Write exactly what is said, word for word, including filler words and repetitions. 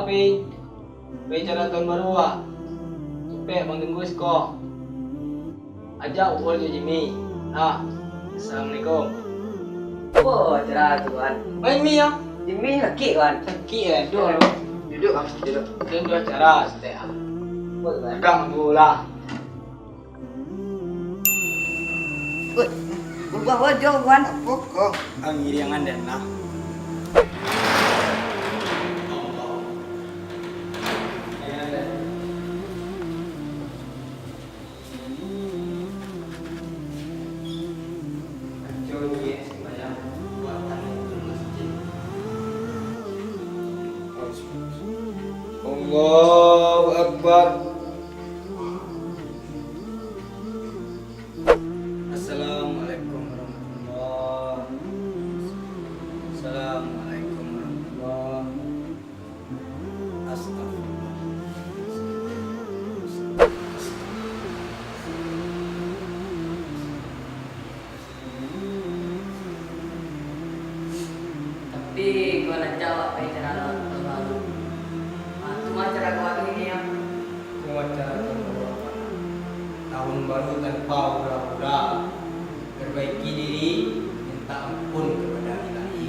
Pai, pai acara tahun baru, ah. Capek, Bang Tunggu siko. Ajak Uul jo Jimmy. Nah, assalamualaikum. Apo acara tu, Wan? Main mi, ah. Jimmy sakik, Wan. Sakik, eh? Duduak lu. Duduak, Bang. Duduak. Duduak acara, santai, ah. Apo tu, Wan? Pegang dulu lah. Woi, barubah wajo, Wan. Apo ko? Angiriangan den lah. Allahu Akbar. Assalamualaikum warahmatullahi. Assalamualaikum warahmatullahi. Astagfirullah. Tapi kau nak jawab pai acara tahun baru. Ah, tu mah acara kau tu ini, ya. Kau acara tahun baru apa? Tahun baru tanpa hura-hura. Perbaiki diri, minta ampun kepada Ilahi.